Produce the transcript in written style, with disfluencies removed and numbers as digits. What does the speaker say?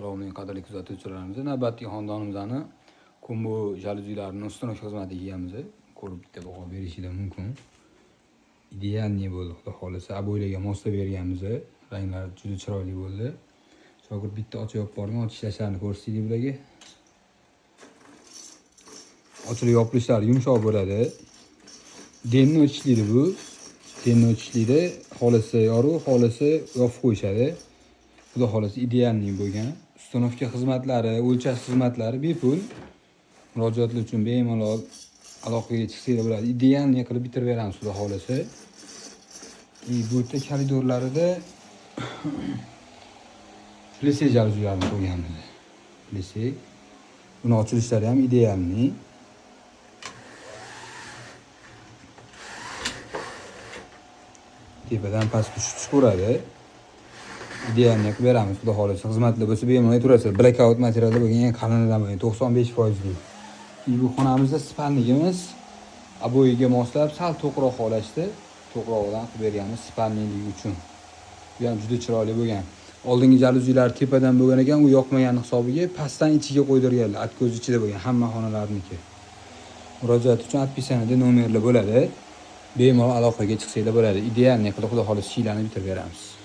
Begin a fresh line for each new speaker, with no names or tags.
Salomning qadrli kuzatuvchilarimiz, navbatdagi xonadonimizni combo jalyuzilarini установка xizmatiga egamiz. Ko'rib bitta baho berishingiz mumkin. Идеальный bo'ldi, xudo xohlasa. Обойларga moslab berganmiz. Ranglar juda chiroyli bo'ldi. Shogird bitta ochib yopib borgan, ochish ishlashlarini ko'rsatdik bularga. Ochilib yopilishlari yumshoq bo'ladi. Denni o'chishlaydi bu. Denni o'chishlaydi. Xohlasa yorug', xohlasa yopib qo'yishadi. Xudo xohlasa идеальный bo'lgan. Установка xizmatlari, o'lchash xizmatlari bepul. Murojaatlar uchun bemalol aloqaga chiqsanglar bo'ladi. Идеальный qilib bitirib beramiz xudo xohlasa. И bu yerda koridorlarida plise jalyuzilarni qo'yganmiz. Plise. Buni ochilishlari ham идеальный. Tepadan pastga tushib tushaveradi. Идеальный qilib beramiz xudo xohlasa. Xizmatlar bo'lsa bemalol aytaverasizlar. Blackout materialda bo'lgan, eng qalinidan bo'lgan 95%lik. Bu xonamizda спальникimiz обоиga moslab sal to'qroq xolashdi. To'qrog'idan qilib berganmiz спальниклigi uchun. Bu ham juda chiroyli bo'lgan. Oldingi jalyuzilar tepadan bo'lgan ekan, u yoqmagan hisobiga pastdan ichiga qo'ydirganlar. Atko'z ichida bo'lgan hamma xonalarniki. Murojaat uchun описаниеda nomerlar bo'ladi. Bemalol aloqaga chiqsanglar bo'ladi. Идеальный qilib xudo xohlasa shiylarni bitirib beramiz.